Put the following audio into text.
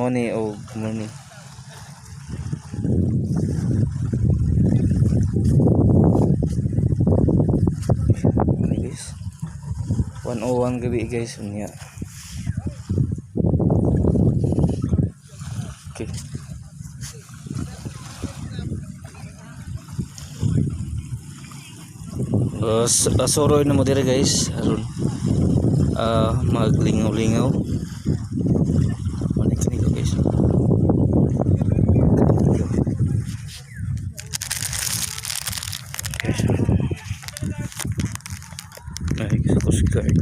Money o money. Money, guys. 1:01 gabi, guys, unya. Okay. Suroy na mo dire, guys, aron maglingaw-lingaw. Ano kini ko, guys? Guys. Ay, sa Coast Guard.